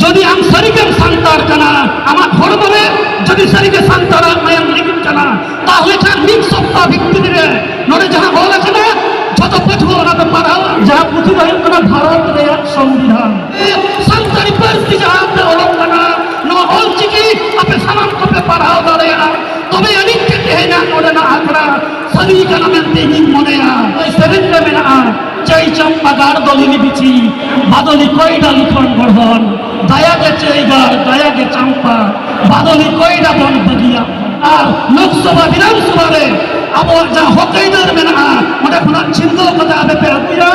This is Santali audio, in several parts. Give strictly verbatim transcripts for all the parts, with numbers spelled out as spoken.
ᱡᱩᱫᱤ ᱟᱢ ᱥᱟᱹᱨᱤᱜᱮᱢ ᱥᱟᱱᱛᱟᱲ ᱠᱟᱱᱟ, ᱟᱢᱟᱜ ᱦᱚᱲᱢᱚ ᱨᱮ ᱡᱩᱫᱤ ᱥᱟᱹᱨᱤᱜᱮ ᱥᱟᱱᱛᱟᱲᱟᱜ ᱢᱟᱭᱟᱢ ᱞᱤᱸᱜᱤᱱ ᱠᱟᱱᱟ, ᱛᱟᱦᱞᱮ ᱠᱷᱟᱱ ᱢᱤᱫ ᱥᱚᱯᱛᱟ ᱵᱷᱤᱛᱨᱤ ᱨᱮ ᱱᱚᱰᱮ ᱡᱟᱦᱟᱸ ᱚᱞ ᱟᱠᱟᱱᱟ, ᱡᱷᱚᱛᱚ ᱯᱟᱹᱴᱷᱩᱣᱟᱹ ᱚᱱᱟ ᱯᱮ ᱯᱟᱲᱦᱟᱣᱟ, ᱡᱟᱦᱟᱸ ᱯᱩᱛᱷᱤ ᱫᱚ ᱦᱩᱭᱩᱜ ᱠᱟᱱᱟ ᱵᱷᱟᱨᱚᱛ ᱨᱮᱭᱟᱜ ᱥᱚᱝᱵᱤᱫᱷᱟᱱ᱾ ᱥᱟᱱᱛᱟᱲᱤ ᱯᱟᱹᱨᱥᱤ ᱡᱟᱦᱟᱸ ᱛᱮ ᱚᱞᱚᱜ ᱠᱟᱱᱟ, ᱱᱚᱣᱟ ᱚᱞ ᱪᱤᱠᱤ ᱟᱯᱮ ᱥᱟᱱᱟᱢ ᱠᱚᱯᱮ ᱯᱟᱲᱦᱟᱣ ᱫᱟᱲᱮᱭᱟᱜᱼᱟ᱾ ᱛᱚᱵᱮ ᱟᱹᱱᱤᱡ ᱜᱮ ᱛᱮᱦᱮᱧᱟᱜ ᱱᱚᱰᱮᱱᱟᱜ ᱟᱠᱷᱲᱟ ᱥᱟᱹᱨᱤ ᱠᱟᱱᱟ ᱢᱮᱱᱛᱮ ᱤᱧᱤᱧ ᱢᱚᱱᱮᱭᱟ᱾ ᱥᱮᱨᱮᱧ ᱨᱮ ᱢᱮᱱᱟᱜᱼᱟ, ᱪᱟᱹᱭ ᱪᱟᱢᱯᱟ ᱜᱟᱲ ᱫᱚ ᱞᱤᱞᱤ ᱵᱤᱪᱷᱤ, ᱵᱟᱫᱚᱞᱤ ᱠᱚᱭᱰᱟ ᱞᱤᱠᱷᱚᱱ ᱜᱚᱲᱦᱚᱱ, ᱫᱟᱭᱟ ᱜᱮ ᱪᱟᱹᱭ ᱜᱟᱲ, ᱫᱟᱭᱟ ᱜᱮ ᱪᱟᱢᱯᱟ, ᱵᱟᱫᱚᱞᱤ ᱠᱚᱭᱰᱟ ᱵᱚᱱ ᱵᱟᱹᱜᱤᱭᱟ᱾ ᱟᱨ ᱞᱳᱠᱥᱚᱵᱷᱟ ᱵᱤᱫᱷᱟᱱ ᱥᱚᱵᱷᱟ ᱨᱮ ᱟᱵᱚᱣᱟᱜ ᱡᱟᱦᱟᱸ ᱦᱚᱠ ᱟᱹᱭᱫᱟᱹᱨ ᱢᱮᱱᱟᱜᱼᱟ, ᱚᱸᱰᱮ ᱠᱷᱚᱱᱟᱜ ᱪᱷᱤᱱᱫᱟᱹᱣ ᱠᱟᱛᱮ ᱟᱯᱮ ᱯᱮ ᱟᱹᱜᱩᱭᱟ᱾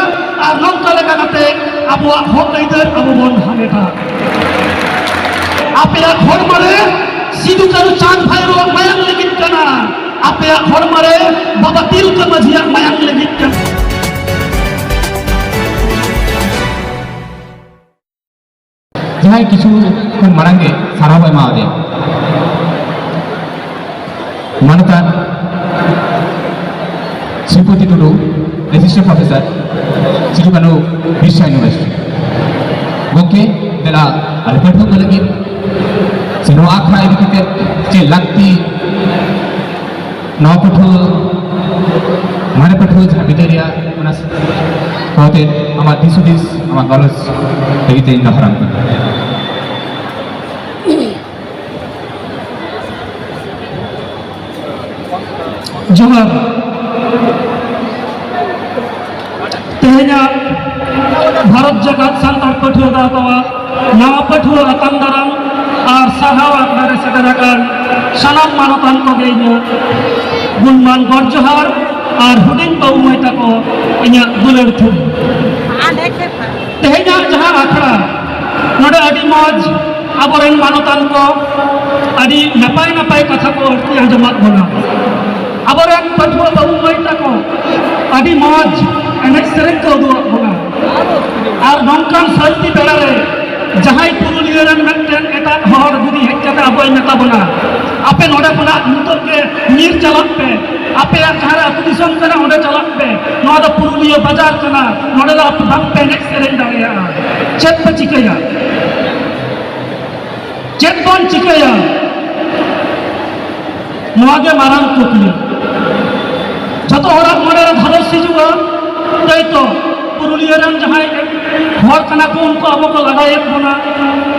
ᱟᱨ ᱱᱚᱝᱠᱟ ᱞᱮᱠᱟ ᱠᱟᱛᱮ ᱟᱵᱚᱣᱟᱜ ᱦᱚᱠ ᱟᱹᱭᱫᱟᱹᱨ ᱟᱵᱚ ᱵᱚᱱ ᱦᱟᱢᱮᱴᱟ᱾ ᱟᱯᱮᱭᱟᱜ ᱦᱚᱲᱢᱚ ᱨᱮ ᱥᱤᱫᱩ ᱠᱟᱹᱱᱩ ᱪᱟᱸᱫ ᱵᱷᱟᱭᱨᱳᱣᱟᱜ ᱢᱟᱭᱟᱝ ᱞᱤᱸᱜᱤᱱ ᱠᱟᱱᱟ, ᱟᱯᱮᱭᱟᱜ ᱦᱚᱲᱢᱚ ᱨᱮ ᱵᱟᱵᱟ ᱛᱤᱞᱠᱟᱹ ᱢᱟᱹᱡᱷᱤᱭᱟᱜ ᱢᱟᱭᱟᱝ ᱞᱤᱸᱜᱤᱱ ᱠᱟᱱᱟ᱾ ᱡᱟᱦᱟᱸᱭ ᱠᱤᱪᱷᱩ ᱠᱷᱚᱱ ᱢᱟᱲᱟᱝ ᱜᱮ ᱥᱟᱨᱦᱟᱣ ᱮᱢᱟ ᱫᱮᱭᱟ ᱢᱟᱱᱚᱛᱟᱱ ᱥᱨᱤᱯᱚᱛᱤ ᱴᱩᱰᱩ, ᱮᱥᱤᱥᱴᱮᱱᱴ ᱯᱨᱚᱯᱷᱮᱥᱚᱨ, ᱥᱤᱫᱩ ᱠᱟᱹᱱᱩ ᱵᱤᱨᱥᱟ ᱤᱭᱩᱱᱤᱵᱷᱟᱨᱥᱤᱴᱤ᱾ ᱜᱚᱢᱠᱮ, ᱫᱮᱞᱟ ᱟᱞᱮ ᱯᱟᱹᱴᱷᱩᱣᱟᱹ ᱠᱚ ᱞᱟᱹᱜᱤᱫ ᱥᱮ ᱱᱚᱣᱟ ᱟᱠᱷᱲᱟ ᱤᱫᱤ ᱠᱟᱛᱮ ᱪᱮᱫ ᱞᱟᱹᱠᱛᱤ, ᱱᱚᱣᱟ ᱯᱟᱹᱴᱷᱩᱣᱟᱹ, ᱢᱟᱨᱮ ᱯᱟᱹᱴᱷᱩᱣᱟᱹ ᱡᱟᱦᱟᱸ ᱵᱤᱫᱟᱹᱭ ᱨᱮᱭᱟᱜ ᱚᱱᱟ ᱥᱟᱶᱛᱮ ᱟᱢᱟᱜ ᱫᱤᱥ ᱦᱩᱫᱤᱥ, ᱟᱢᱟᱜ ᱜᱟᱞᱚᱪ ᱞᱟᱹᱜᱤᱫ ᱛᱮ ᱤᱧ ᱫᱚᱦᱚᱨᱟᱢ ᱠᱟᱱᱟ᱾ ᱡᱚᱦᱟᱨ᱾ ᱛᱮᱦᱮᱧᱟᱜ ᱵᱷᱟᱨᱚᱛ ᱡᱟᱠᱟᱛ ᱥᱟᱱᱛᱟᱲ ᱯᱟᱹᱴᱷᱩᱣᱟᱹ ᱜᱟᱶᱛᱟᱣᱟᱜ ᱱᱟᱣᱟ ᱯᱟᱹᱴᱷᱩᱣᱟᱹ ᱟᱛᱟᱝ ᱫᱟᱨᱟᱢ ᱟᱨ ᱥᱟᱨᱦᱟᱣ ᱟᱠᱷᱲᱟ ᱨᱮ ᱥᱮᱴᱮᱨ ᱟᱠᱟᱱ ᱥᱟᱱᱟᱢ ᱢᱟᱱᱚᱛᱟᱱ ᱠᱚᱜᱮ ᱤᱧᱟᱹᱜ ᱜᱩᱱᱢᱟᱱ ᱜᱚᱰ ᱡᱚᱦᱟᱨ ᱟᱨ ᱦᱩᱰᱤᱧ ᱵᱟᱹᱵᱩ ᱢᱟᱹᱭ ᱛᱟᱠᱚ ᱤᱧᱟᱹᱜ ᱫᱩᱞᱟᱹᱲ ᱛᱷᱩᱢ᱾ ᱛᱮᱦᱮᱧᱟᱜ ᱡᱟᱦᱟᱸ ᱟᱠᱷᱲᱟ, ᱱᱚᱰᱮ ᱟᱹᱰᱤ ᱢᱚᱡᱽ ᱟᱵᱚᱨᱮᱱ ᱢᱟᱱᱚᱛᱟᱱ ᱠᱚ ᱟᱹᱰᱤ ᱱᱟᱯᱟᱭ ᱱᱟᱯᱟᱭ ᱠᱟᱛᱷᱟ ᱠᱚ ᱟᱹᱲᱛᱤ ᱟᱸᱡᱚᱢᱟᱫ ᱵᱚᱱᱟ᱾ ᱟᱵᱚᱨᱮᱱ ᱯᱟᱹᱴᱷᱩᱣᱟᱹ ᱵᱟᱹᱵᱩ ᱢᱟᱹᱭ ᱛᱟᱠᱚ ᱟᱹᱰᱤ ᱢᱚᱡᱽ ᱮᱱᱮᱡ ᱥᱮᱨᱮᱧ ᱠᱚ ᱩᱫᱩᱜ ᱟᱫ ᱵᱚᱱᱟ᱾ ᱟᱨ ᱱᱚᱝᱠᱟᱱ ᱥᱟᱹᱨᱫᱤ ᱵᱮᱲᱟ ᱨᱮ ᱡᱟᱦᱟᱸᱭ ᱯᱩᱨᱩᱞᱤᱭᱟᱹ ᱨᱮᱱ ᱢᱤᱫᱴᱮᱱ ᱮᱴᱟᱜ ᱦᱚᱲ ᱡᱩᱫᱤ ᱦᱮᱡ ᱠᱟᱛᱮ ᱟᱵᱚᱭ ᱢᱮᱛᱟ ᱵᱚᱱᱟ, "ᱟᱯᱮ ᱱᱚᱰᱮ ᱠᱷᱚᱱᱟᱜ ᱱᱤᱛᱚᱜ ᱜᱮ ᱧᱤᱨ ᱪᱟᱞᱟᱜ ᱯᱮ, ᱟᱯᱮᱭᱟᱜ ᱡᱟᱦᱟᱸ ᱨᱮ ᱟᱹᱛᱩ ᱫᱤᱥᱚᱢ ᱠᱟᱱᱟ ᱚᱸᱰᱮ ᱪᱟᱞᱟᱜ ᱯᱮ, ᱱᱚᱣᱟ ᱫᱚ ᱯᱩᱨᱩᱞᱤᱭᱟᱹ ᱵᱟᱡᱟᱨ ᱠᱟᱱᱟ, ᱱᱚᱰᱮ ᱫᱚ ᱟᱯᱮ ᱵᱟᱝ ᱯᱮ ᱮᱱᱮᱡ ᱥᱮᱨᱮᱧ ᱫᱟᱲᱮᱭᱟᱜᱼᱟ", ᱪᱮᱫ ᱯᱮ ᱪᱤᱠᱟᱹᱭᱟ? ᱪᱮᱫ ᱵᱚᱱ ᱪᱤᱠᱟᱹᱭᱟ? ᱱᱚᱣᱟ ᱜᱮ ᱢᱟᱨᱟᱝ ᱠᱩᱠᱞᱤ᱾ ᱡᱚᱛᱚ ᱦᱚᱲᱟᱜ ᱢᱚᱱᱮ ᱨᱮ ᱫᱷᱟᱫᱚᱥ ᱦᱤᱡᱩᱜᱼᱟ, ᱛᱟᱭᱛᱚ ᱯᱩᱨᱩᱞᱤᱭᱟᱹ ᱨᱮᱱ ᱡᱟᱦᱟᱸᱭ ᱦᱚᱲ ᱠᱟᱱᱟ ᱠᱚ, ᱩᱱᱠᱩ ᱟᱵᱚ ᱠᱚ ᱞᱟᱜᱟᱭᱮᱫ ᱵᱚᱱᱟ,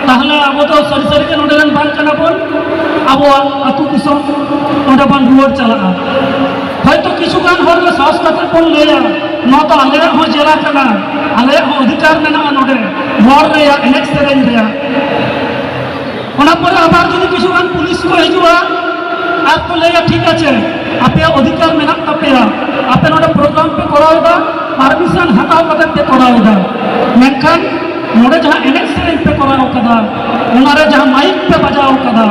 ᱛᱟᱦᱞᱮ ᱟᱵᱚ ᱫᱚ ᱥᱟᱹᱨᱤ ᱥᱟᱹᱨᱤ ᱜᱮ ᱱᱚᱰᱮ ᱨᱮᱱ ᱵᱟᱝ ᱠᱟᱱᱟ ᱵᱚᱱ, ᱟᱵᱚᱣᱟᱜ ᱟᱹᱛᱩ ᱫᱤᱥᱚᱢ ᱚᱸᱰᱮ ᱵᱚᱱ ᱨᱩᱣᱟᱹᱲ ᱪᱟᱞᱟᱜᱼᱟ᱾ ᱦᱚᱭᱛᱚ ᱠᱤᱪᱷᱩ ᱜᱟᱱ ᱦᱚᱲ ᱫᱚ ᱥᱟᱦᱚᱥ ᱠᱟᱛᱮ ᱵᱚᱱ ᱞᱟᱹᱭᱟ, ᱱᱚᱣᱟ ᱫᱚ ᱟᱞᱮᱭᱟᱜ ᱦᱚᱸ ᱡᱮᱞᱟ ᱠᱟᱱᱟ, ᱟᱞᱮᱭᱟᱜ ᱦᱚᱸ ᱚᱫᱷᱤᱠᱟᱨ ᱢᱮᱱᱟᱜᱼᱟ ᱱᱚᱰᱮ ᱨᱚᱲ ᱨᱮᱭᱟᱜ, ᱮᱱᱮᱡ ᱥᱮᱨᱮᱧ ᱨᱮᱭᱟᱜ᱾ ᱚᱱᱟ ᱯᱚᱨᱮ ᱟᱵᱟᱨ ᱡᱩᱫᱤ ᱠᱤᱪᱷᱩ ᱜᱟᱱ ᱯᱩᱞᱤᱥ ᱠᱚ ᱦᱤᱡᱩᱜᱼᱟ ᱟᱨ ᱠᱚ ᱞᱟᱹᱭᱟ, ᱴᱷᱤᱠ ᱟᱪᱷᱮ, ᱟᱯᱮᱭᱟᱜ ᱚᱫᱷᱤᱠᱟᱨ ᱢᱮᱱᱟᱜ ᱛᱟᱯᱮᱭᱟ, ᱟᱯᱮ ᱱᱚᱰᱮ ᱯᱨᱳᱜᱨᱟᱢ ᱯᱮ ᱠᱚᱨᱟᱣ ᱮᱫᱟ, ᱯᱟᱨᱢᱤᱥᱚᱱ ᱦᱟᱛᱟᱣ ᱠᱟᱛᱮ ᱯᱮ ᱠᱚᱨᱟᱣ ᱮᱫᱟ, ᱢᱮᱱᱠᱷᱟᱱ ᱱᱚᱰᱮ ᱡᱟᱦᱟᱸ ᱮᱱᱮᱡ ᱥᱮᱨᱮᱧ ᱯᱮ ᱠᱚᱨᱟᱣ ᱠᱟᱫᱟ, ᱚᱱᱟᱨᱮ ᱡᱟᱦᱟᱸ ᱢᱟᱭᱤᱠ ᱯᱮ ᱵᱟᱡᱟᱣ ᱠᱟᱫᱟ,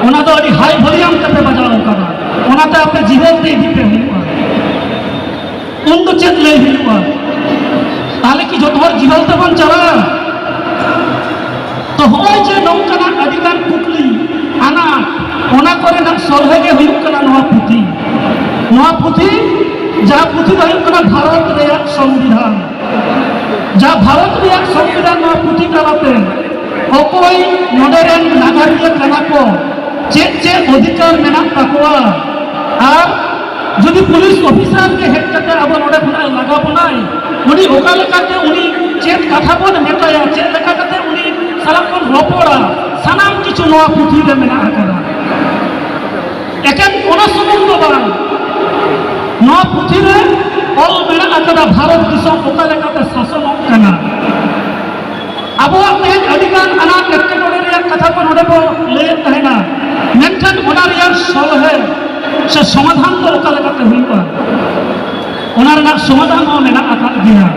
ᱚᱱᱟ ᱫᱚ ᱟᱹᱰᱤ ᱦᱟᱭ ᱵᱷᱚᱞᱤᱭᱟᱢ ᱛᱮᱯᱮ ᱵᱟᱡᱟᱣ ᱠᱟᱫᱟ, ᱚᱱᱟᱛᱮ ᱟᱯᱮ ᱡᱤᱦᱟᱹᱞ ᱛᱮ ᱤᱫᱤ ᱯᱮ ᱦᱩᱭᱩᱜᱼᱟ᱾ ᱩᱱ ᱫᱚ ᱪᱮᱫ ᱞᱟᱹᱭ ᱦᱩᱭᱩᱜᱼᱟ? ᱛᱟᱦᱞᱮ ᱠᱤ ᱡᱚᱛᱚ ᱦᱚᱲ ᱡᱤᱦᱟᱹᱞ ᱛᱮᱵᱚᱱ ᱪᱟᱞᱟᱜᱼᱟ? ᱛᱚ ᱦᱚᱸᱜᱼᱚᱭ ᱡᱮ ᱱᱚᱝᱠᱟᱱᱟᱜ ᱟᱹᱰᱤᱜᱟᱱ ᱠᱩᱠᱞᱤ, ᱟᱱᱟᱴ, ᱚᱱᱟ ᱠᱚᱨᱮᱱᱟᱜ ᱥᱚᱞᱦᱮ ᱜᱮ ᱦᱩᱭᱩᱜ ᱠᱟᱱᱟ ᱱᱚᱣᱟ ᱯᱩᱛᱷᱤ᱾ ᱱᱚᱣᱟ ᱯᱩᱛᱷᱤ, ᱡᱟᱦᱟᱸ ᱯᱩᱛᱷᱤ ᱫᱚ ᱦᱩᱭᱩᱜ ᱠᱟᱱᱟ ᱵᱷᱟᱨᱚᱛ ᱨᱮᱭᱟᱜ ᱥᱚᱝᱵᱤᱫᱷᱟᱱ, ᱡᱟᱦᱟᱸ ᱵᱷᱟᱨᱚᱛ ᱨᱮᱭᱟᱜ ᱥᱚᱝᱵᱤᱫᱷᱟᱱ, ᱱᱚᱣᱟ ᱯᱩᱛᱷᱤ ᱛᱟᱞᱟᱛᱮ ᱚᱠᱚᱭ ᱱᱚᱰᱮ ᱨᱮᱱ ᱱᱟᱜᱟᱨᱤᱭᱟᱹ ᱠᱟᱱᱟ ᱠᱚ, ᱪᱮᱫ ᱪᱮᱫ ᱚᱫᱷᱤᱠᱟᱨ ᱢᱮᱱᱟᱜ ᱛᱟᱠᱚᱣᱟ, ᱟᱨ ᱡᱩᱫᱤ ᱯᱩᱞᱤᱥ ᱚᱯᱷᱤᱥᱟᱨ ᱜᱮ ᱦᱮᱡ ᱠᱟᱛᱮ ᱟᱵᱚ ᱱᱚᱰᱮ ᱠᱷᱚᱱᱟᱜ ᱮ ᱞᱟᱜᱟ ᱵᱚᱱᱟᱭ, ᱩᱱᱤ ᱚᱠᱟ ᱞᱮᱠᱟᱛᱮ, ᱩᱱᱤ ᱪᱮᱫ ᱠᱟᱛᱷᱟ ᱵᱚᱱ ᱢᱮᱛᱟᱭᱟ, ᱪᱮᱫ ᱞᱮᱠᱟ ᱠᱟᱛᱮ ᱩᱱᱤ ᱥᱟᱞᱟᱜ ᱵᱚᱱ ᱨᱚᱯᱚᱲᱟ, ᱥᱟᱱᱟᱢ ᱠᱤᱪᱷᱩ ᱱᱚᱣᱟ ᱯᱩᱛᱷᱤ ᱨᱮ ᱢᱮᱱᱟᱜ ᱟᱠᱟᱫᱟ᱾ ᱮᱠᱮᱱ ᱚᱱᱟ ᱥᱩᱢᱩᱝ ᱫᱚ ᱵᱟᱝ, ᱱᱚᱣᱟ ᱯᱩᱛᱷᱤ ᱨᱮ ᱚᱞ ᱢᱮᱱᱟᱜ ᱟᱠᱟᱫᱟ ᱵᱷᱟᱨᱚᱛ ᱫᱤᱥᱚᱢ ᱚᱠᱟ ᱞᱮᱠᱟᱛᱮ ᱥᱟᱥᱚᱱᱚᱜ ᱠᱟᱱᱟ᱾ ᱟᱵᱚᱣᱟᱜ ᱛᱮᱦᱮᱧ ᱟᱹᱰᱤᱜᱟᱱ ᱟᱱᱟᱴ ᱮᱴᱠᱮᱴᱚᱬᱮ ᱨᱮᱭᱟᱜ ᱠᱟᱛᱷᱟ ᱠᱚ ᱱᱚᱰᱮ ᱵᱚ ᱞᱟᱹᱭᱮᱫ ᱛᱟᱦᱮᱱᱟ, ᱢᱮᱱᱠᱷᱟᱱ ᱚᱱᱟ ᱨᱮᱭᱟᱜ ᱥᱚᱞᱦᱮ ᱥᱮ ᱥᱚᱢᱟᱫᱷᱟᱱ ᱫᱚ ᱚᱠᱟ ᱞᱮᱠᱟᱛᱮ ᱦᱩᱭᱩᱜᱼᱟ, ᱚᱱᱟ ᱨᱮᱱᱟᱜ ᱥᱚᱢᱟᱫᱷᱟᱱ ᱦᱚᱸ ᱢᱮᱱᱟᱜ ᱟᱠᱟᱫ ᱜᱮᱭᱟ᱾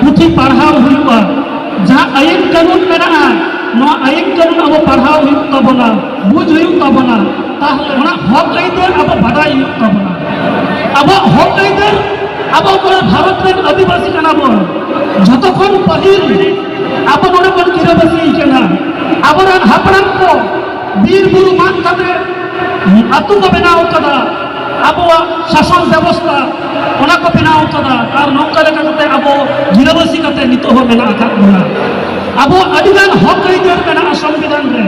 ᱯᱩᱛᱷᱤ ᱯᱟᱲᱦᱟᱣ ᱦᱩᱭᱩᱜᱼᱟ, ᱡᱟᱦᱟᱸ ᱟᱹᱭᱤᱱ ᱠᱟᱹᱱᱩᱱ ᱢᱮᱱᱟᱜᱼᱟ, ᱱᱚᱣᱟ ᱟᱹᱭᱤᱱ ᱠᱟᱹᱱᱩᱱ ᱟᱵᱚ ᱯᱟᱲᱦᱟᱣ ᱦᱩᱭᱩᱜ ᱛᱟᱵᱚᱱᱟ, ᱵᱩᱡᱽ ᱦᱩᱭᱩᱜ ᱛᱟᱵᱚᱱᱟ᱾ ᱛᱟᱦᱞᱮ ᱚᱱᱟ ᱦᱚᱠ ᱟᱹᱭᱫᱟᱹᱨ ᱟᱵᱚ ᱵᱟᱰᱟᱭ ᱦᱩᱭᱩᱜ ᱛᱟᱵᱚᱱᱟ᱾ ᱟᱵᱚᱣᱟᱜ ᱦᱚᱠ ᱟᱹᱭᱫᱟᱹᱨ, ᱟᱵᱚ ᱠᱚ ᱵᱷᱟᱨᱚᱛ ᱨᱮᱱ ᱟᱹᱫᱤᱵᱟᱹᱥᱤ ᱠᱟᱱᱟ ᱵᱚᱱ, ᱡᱷᱚᱛᱚ ᱠᱷᱚᱱ ᱯᱟᱹᱦᱤᱞ ᱟᱵᱚ ᱱᱚᱰᱮ ᱵᱚᱱ ᱜᱤᱨᱟᱹᱵᱟᱹᱥᱤ ᱠᱟᱱᱟ᱾ ᱟᱵᱚᱨᱮᱱ ᱦᱟᱯᱲᱟᱢ ᱠᱚ ᱵᱤᱨ ᱵᱩᱨᱩ ᱢᱟᱜ ᱠᱟᱛᱮ ᱟᱹᱛᱩ ᱠᱚ ᱵᱮᱱᱟᱣ ᱠᱟᱫᱟ, ᱟᱵᱚᱣᱟᱜ ᱥᱟᱥᱚᱱ ᱵᱮᱵᱚᱥᱛᱷᱟ ᱚᱱᱟ ᱠᱚ ᱵᱮᱱᱟᱣ ᱠᱟᱫᱟ, ᱟᱨ ᱱᱚᱝᱠᱟ ᱞᱮᱠᱟ ᱠᱟᱛᱮ ᱟᱵᱚ ᱜᱤᱨᱟᱹᱵᱟᱹᱥᱤ ᱠᱟᱛᱮ ᱱᱤᱛᱚᱜ ᱦᱚᱸ ᱢᱮᱱᱟᱜ ᱟᱠᱟᱫ ᱵᱚᱱᱟ᱾ ᱟᱵᱚᱣᱟᱜ ᱟᱹᱰᱤᱜᱟᱱ ᱦᱚᱠ ᱟᱹᱭᱫᱟᱹᱨ ᱢᱮᱱᱟᱜᱼᱟ ᱥᱚᱝᱵᱤᱫᱷᱟᱱ ᱨᱮ,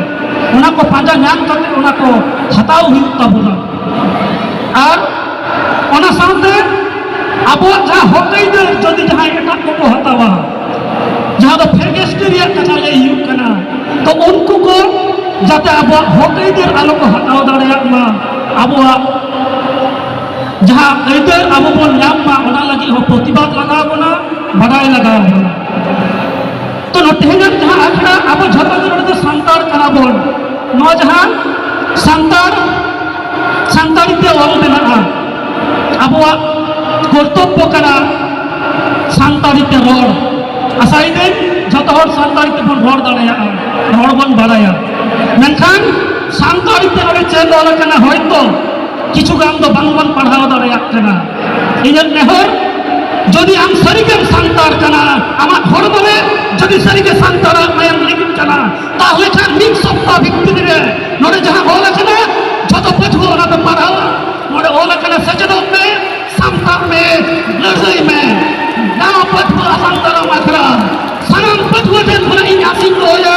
ᱚᱱᱟ ᱠᱚ ᱯᱟᱸᱡᱟ ᱧᱟᱢ ᱠᱟᱛᱮ ᱚᱱᱟ ᱠᱚ ᱦᱟᱛᱟᱣ ᱦᱩᱭᱩᱜ ᱛᱟᱵᱚᱱᱟ᱾ ᱟᱨ ᱚᱱᱟ ᱥᱟᱶᱛᱮ ᱟᱵᱚᱣᱟᱜ ᱡᱟᱦᱟᱸ ᱦᱚᱠ ᱟᱹᱭᱫᱟᱹᱨ ᱡᱩᱫᱤ ᱡᱟᱦᱟᱸᱭ ᱮᱴᱟᱜ ᱠᱚᱠᱚ ᱦᱟᱛᱟᱣᱟ, ᱡᱟᱦᱟᱸ ᱫᱚ ᱯᱷᱮᱰᱮᱥᱴᱤ ᱨᱮᱭᱟᱜ ᱠᱟᱛᱷᱟ ᱞᱟᱹᱭ ᱦᱩᱭᱩᱜ ᱠᱟᱱᱟ, ᱛᱚ ᱩᱱᱠᱩ ᱠᱚ ᱡᱟᱛᱮ ᱟᱵᱚᱣᱟᱜ ᱦᱚᱠ ᱟᱹᱭᱫᱟᱹᱨ ᱟᱞᱚ ᱠᱚ ᱦᱟᱛᱟᱣ ᱫᱟᱲᱮᱭᱟᱜ ᱢᱟ, ᱟᱵᱚᱣᱟᱜ ᱡᱟᱦᱟᱸ ᱟᱹᱭᱫᱟᱹᱨ ᱟᱵᱚ ᱵᱚᱱ ᱧᱟᱢ ᱢᱟ, ᱚᱱᱟ ᱞᱟᱹᱜᱤᱫ ᱦᱚᱸ ᱯᱨᱚᱛᱤᱵᱟᱫ ᱞᱟᱜᱟᱣ ᱵᱚᱱᱟ, ᱵᱟᱰᱟᱭ ᱞᱟᱜᱟᱣ ᱵᱚᱱᱟ᱾ ᱛᱚ ᱱᱚᱣᱟ ᱛᱮᱦᱮᱧᱟᱜ ᱡᱟᱦᱟᱸ ᱟᱠᱷᱲᱟ, ᱟᱵᱚ ᱡᱷᱚᱛᱚ ᱜᱮ ᱱᱚᱰᱮ ᱫᱚ ᱥᱟᱱᱛᱟᱲ ᱠᱟᱱᱟ ᱵᱚᱱ᱾ ᱱᱚᱣᱟ ᱡᱟᱦᱟᱸ ᱥᱟᱱᱛᱟᱲ, ᱥᱟᱱᱛᱟᱲᱤ ᱛᱮ ᱚᱞ ᱢᱮᱱᱟᱜᱼᱟ, ᱟᱵᱚᱣᱟᱜ ᱠᱚᱨᱛᱚᱵᱵᱚ ᱠᱟᱱᱟ ᱥᱟᱱᱛᱟᱲᱤ ᱛᱮ ᱨᱚᱲ᱾ ᱟᱥᱟᱭᱮᱫᱟᱹᱧ ᱡᱷᱚᱛᱚ ᱦᱚᱲ ᱥᱟᱱᱛᱟᱲᱤ ᱛᱮᱵᱚᱱ ᱨᱚᱲ ᱫᱟᱲᱮᱭᱟᱜᱼᱟ, ᱨᱚᱲ ᱵᱚᱱ ᱵᱟᱲᱟᱭᱟ᱾ ᱢᱮᱱᱠᱷᱟᱱ ᱥᱟᱱᱛᱟᱲᱤ ᱛᱮ ᱱᱚᱰᱮ ᱪᱮᱫ ᱚᱞ ᱟᱠᱟᱱᱟ, ᱦᱚᱭᱛᱚ ᱠᱤᱪᱷᱩ ᱜᱟᱱ ᱫᱚ ᱵᱟᱝ ᱵᱚᱱ ᱯᱟᱲᱦᱟᱣ ᱫᱟᱲᱮᱭᱟᱜ ᱠᱟᱱᱟ᱾ ᱤᱧᱟᱹᱜ ᱱᱮᱦᱚᱨ, ᱡᱩᱫᱤ ᱟᱢ ᱥᱟᱹᱨᱤᱜᱮᱢ ᱥᱟᱱᱛᱟᱲ ᱠᱟᱱᱟ, ᱟᱢᱟᱜ ᱦᱚᱲᱢᱚ ᱨᱮ ᱡᱩᱫᱤ ᱥᱟᱹᱨᱤᱜᱮ ᱥᱟᱱᱛᱟᱲᱟᱜ ᱢᱟᱭᱟᱢ ᱞᱤᱸᱜᱤᱱ ᱠᱟᱱᱟ, ᱛᱟᱦᱞᱮ ᱠᱷᱟᱱ ᱢᱤᱫ ᱥᱚᱯᱛᱟᱦ ᱵᱷᱤᱛᱨᱤ ᱨᱮ ᱱᱚᱰᱮ ᱡᱟᱦᱟᱸ ᱚᱞ ᱟᱠᱟᱱᱟ, ᱡᱷᱚᱛᱚ ᱯᱟᱹᱴᱷᱩᱣᱟᱹ ᱚᱱᱟ ᱯᱮ ᱯᱟᱲᱦᱟᱣᱟ᱾ ᱱᱚᱰᱮ ᱚᱞ ᱟᱠᱟᱱᱟ, ᱥᱮᱪᱮᱫᱚᱜ ᱢᱮ, ᱥᱟᱱᱛᱟᱲ ᱢᱮ, ᱞᱟᱹᱲᱦᱟᱹᱭ ᱢᱮ, ᱱᱟᱣᱟ ᱯᱟᱹᱴᱷᱩᱣᱟᱹ ᱟᱛᱟᱝ ᱫᱟᱨᱟᱢ ᱟᱠᱷᱲᱟ᱾ ᱥᱟᱱᱟᱢ ᱯᱟᱹᱴᱷᱩᱣᱟᱹ ᱴᱷᱮᱱ ᱠᱷᱚᱱᱟᱜ ᱤᱧ ᱟᱥᱤᱧ ᱫᱚᱦᱚᱭᱟ,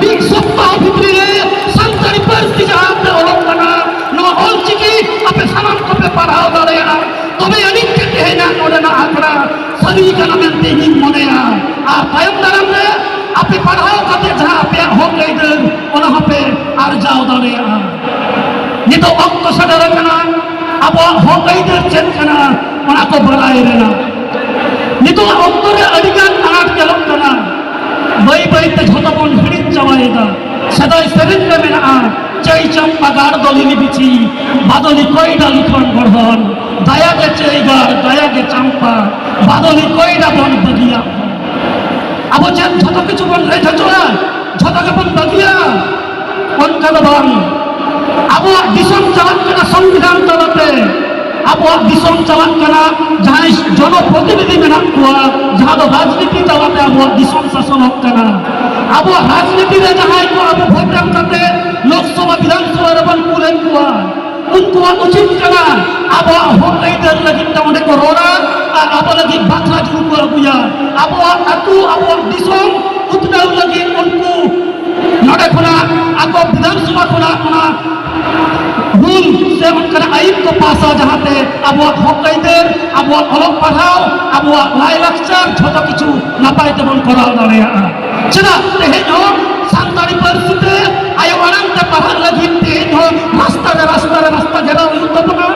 ᱢᱤᱫ ᱥᱚᱯᱛᱟᱦᱚ ᱵᱷᱤᱛᱨᱤ ᱨᱮ ᱥᱟᱱᱛᱟᱲᱤ ᱯᱟᱹᱨᱥᱤ ᱡᱟᱦᱟᱸ ᱛᱮ ᱚᱞᱚᱜ ᱠᱟᱱᱟ, ᱱᱚᱣᱟ ᱚᱞᱪᱤᱠᱤ ᱟᱯᱮ ᱥᱟᱱᱟᱢ ᱠᱚᱯᱮ ᱯᱟᱲᱦᱟᱣ ᱫᱟᱲᱮᱭᱟᱜᱼᱟ᱾ ᱛᱚᱵᱮ ᱟᱹᱱᱤᱡ ᱜᱮ ᱛᱮᱦᱮᱧᱟᱜ ᱱᱚᱰᱮᱱᱟᱜ ᱟᱠᱷᱲᱟ ᱥᱟᱹᱨᱤ ᱠᱟᱱᱟ ᱢᱮᱱᱛᱮ ᱤᱧᱤᱧ ᱢᱚᱱᱮᱭᱟ᱾ ᱟᱨ ᱛᱟᱭᱚᱢ ᱫᱟᱨᱟᱢ ᱨᱮ ᱟᱯᱮ ᱯᱟᱲᱦᱟᱣ ᱠᱟᱛᱮ ᱡᱟᱦᱟᱸ ᱟᱯᱮᱭᱟᱜ ᱦᱚᱠ ᱟᱹᱭᱫᱟᱹᱨ, ᱚᱱᱟ ᱦᱚᱸᱯᱮ ᱟᱨᱡᱟᱣ ᱫᱟᱲᱮᱭᱟᱜᱼᱟ᱾ ᱱᱤᱛᱚᱜ ᱚᱠᱛᱚ ᱥᱮᱴᱮᱨ ᱟᱠᱟᱱᱟ ᱟᱵᱚᱣᱟᱜ ᱦᱚᱠ ᱟᱹᱭᱫᱟᱹᱨ ᱪᱮᱫ ᱠᱟᱱᱟ, ᱚᱱᱟ ᱠᱚ ᱵᱟᱲᱟᱭ ᱨᱮᱱᱟᱜ᱾ ᱱᱤᱛᱚᱜ ᱚᱠᱛᱚ ᱨᱮ ᱟᱹᱰᱤ ᱜᱟᱱ ᱟᱱᱟᱴ ᱧᱮᱞᱚᱜ ᱠᱟᱱᱟ, ᱵᱟᱹᱭ ᱵᱟᱹᱭ ᱛᱮ ᱡᱷᱚᱛᱚ ᱵᱚᱱ ᱦᱤᱲᱤᱧ ᱪᱟᱵᱟᱭᱮᱫᱟ᱾ ᱥᱮᱫᱟᱭ ᱥᱮᱨᱮᱧ ᱨᱮ ᱢᱮᱱᱟᱜᱼᱟ, "ᱪᱟᱹᱭ ᱪᱟᱢᱯᱟ ᱜᱟᱲ ᱫᱚ ᱞᱤᱞᱤ ᱵᱤᱪᱷᱤ, ᱵᱟᱫᱚᱞᱤ ᱠᱚᱭᱰᱟ ᱞᱤᱠᱷᱚᱱ ᱜᱚᱲᱦᱚᱱ, ᱫᱟᱭᱟ ᱜᱮ ᱪᱟᱹᱭ ᱜᱟᱲ, ᱫᱟᱭᱟ ᱜᱮ ᱪᱟᱢᱯᱟ, ᱵᱟᱫᱚᱞᱤ ᱠᱚᱭᱰᱟ ᱵᱚᱱ ᱵᱟᱹᱜᱤᱭᱟᱜ ᱢᱟ᱾" ᱟᱵᱚ ᱪᱮᱫ ᱡᱷᱚᱛᱚ ᱠᱤᱪᱷᱩ ᱵᱚᱱ ᱨᱮᱡ ᱦᱚᱪᱚᱜᱼᱟ? ᱡᱷᱚᱛᱚ ᱜᱮᱵᱚᱱ ᱵᱟᱹᱜᱤᱭᱟ? ᱚᱱᱠᱟ ᱫᱚ ᱵᱟᱝ᱾ ᱟᱵᱚᱣᱟᱜ ᱫᱤᱥᱚᱢ ᱪᱟᱞᱟᱜ ᱠᱟᱱᱟ ᱥᱚᱝᱵᱤᱫᱷᱟᱱ ᱛᱟᱞᱟᱛᱮ᱾ ᱟᱵᱚᱣᱟᱜ ᱫᱤᱥᱚᱢ ᱪᱟᱞᱟᱜ ᱠᱟᱱᱟ, ᱡᱟᱦᱟᱸᱭ ᱡᱚᱱᱚᱯᱨᱚᱛᱤᱱᱤᱫᱷᱤ ᱢᱮᱱᱟᱜ ᱠᱚᱣᱟ, ᱡᱟᱦᱟᱸ ᱫᱚ ᱨᱟᱡᱽᱱᱤᱛᱤ ᱛᱟᱞᱟᱛᱮ ᱟᱵᱚᱣᱟᱜ ᱫᱤᱥᱚᱢ ᱥᱟᱥᱚᱱᱚᱜ ᱠᱟᱱᱟ᱾ ᱟᱵᱚᱣᱟᱜ ᱨᱟᱡᱽᱱᱤᱛᱤ ᱨᱮ ᱡᱟᱦᱟᱸᱭ ᱠᱚ ᱟᱵᱚ ᱵᱷᱳᱴ ᱮᱢ ᱠᱟᱛᱮ ᱞᱳᱠᱥᱚᱵᱷᱟ ᱵᱤᱫᱷᱟᱱᱥᱚᱵᱷᱟ ᱨᱮᱵᱚᱱ ᱠᱩᱞᱮᱫ ᱠᱚᱣᱟ, ᱩᱱᱠᱩᱣᱟᱜ ᱩᱪᱤᱛ ᱠᱟᱱᱟ ᱟᱵᱚᱣᱟᱜ ᱦᱚᱠ ᱟᱹᱭᱫᱟᱹᱨ ᱞᱟᱹᱜᱤᱫ ᱛᱮ ᱚᱸᱰᱮ ᱠᱚ ᱨᱚᱲᱟ ᱟᱨ ᱟᱵᱚ ᱞᱟᱹᱜᱤᱫ ᱵᱟᱠᱷᱨᱟ ᱡᱩᱲᱩ ᱠᱚ ᱟᱹᱜᱩᱭᱟ᱾ ᱟᱵᱚᱣᱟᱜ ᱟᱹᱛᱩ, ᱟᱵᱚᱣᱟᱜ ᱫᱤᱥᱚᱢ ᱩᱛᱱᱟᱹᱣ ᱞᱟᱹᱜᱤᱫ ᱩᱱᱠᱩ ᱯᱟᱥᱟ, ᱡᱟᱦᱟᱸᱛᱮ ᱟᱵᱚᱣᱟᱜ ᱦᱚᱠ ᱟᱹᱭᱫᱟᱹᱨ, ᱟᱵᱚᱣᱟᱜ ᱚᱞᱚᱜ ᱯᱟᱲᱦᱟᱣ, ᱟᱵᱚᱣᱟᱜ ᱞᱟᱭᱼᱞᱟᱠᱪᱟᱨ ᱡᱷᱚᱛᱚ ᱠᱤᱪᱷᱩ ᱱᱟᱯᱟᱭ ᱛᱮᱵᱚᱱ ᱠᱚᱨᱟᱣ ᱫᱟᱲᱮᱭᱟᱜᱼᱟ᱾ ᱪᱮᱫᱟᱜ ᱛᱮᱦᱮᱧ ᱦᱚᱸ ᱥᱟᱱᱛᱟᱲᱤ ᱯᱟᱹᱨᱥᱤ ᱛᱮ ᱟᱭᱳ ᱟᱲᱟᱝ ᱛᱮ ᱯᱟᱲᱦᱟᱜ ᱞᱟᱹᱜᱤᱫ ᱛᱮᱦᱮᱧ ᱦᱚᱸ ᱨᱟᱥᱛᱟ ᱨᱮ, ᱨᱟᱥᱛᱟ ᱨᱮ ᱨᱟᱥᱛᱟ ᱜᱷᱮᱨᱟᱣ ᱦᱩᱭᱩᱜ ᱛᱟᱵᱚᱱᱟ?